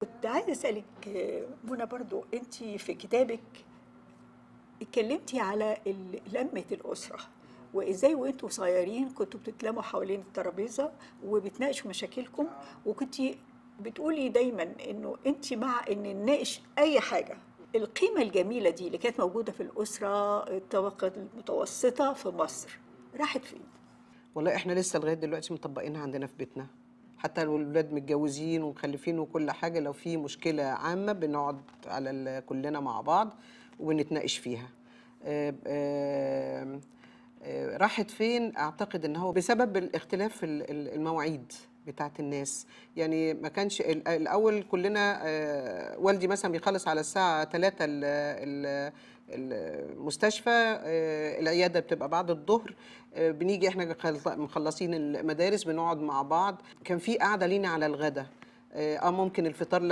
كنت عايزه اسالك منى برضو، انت في كتابك اتكلمتي على لمه الاسرة، وازاي وانتوا صغيرين كنتوا بتتلموا حوالين الترابيزة وبتناقشوا مشاكلكم، وكنتي بتقولي دايما انه انت مع ان نناقش اي حاجة. القيمة الجميلة دي اللي كانت موجودة في الاسرة الطبقة المتوسطة في مصر راحت فين؟ والله احنا لسه لغاية دلوقتي مطبقينها عندنا في بيتنا، حتى لو الولاد متجوزين ومخلفين وكل حاجة، لو في مشكلة عامة بنقعد على كلنا مع بعض وبنتناقش فيها. راحت فين؟ اعتقد ان هو بسبب الاختلاف في المواعيد بتاعت الناس. يعني ما كانش الاول كلنا، والدي مثلا بيخلص على الساعة 3 المستشفى، العيادة بتبقى بعد الظهر، بنيجي احنا مخلصين المدارس بنقعد مع بعض. كان في قعدة لينا على الغدا، ممكن الفطار لا.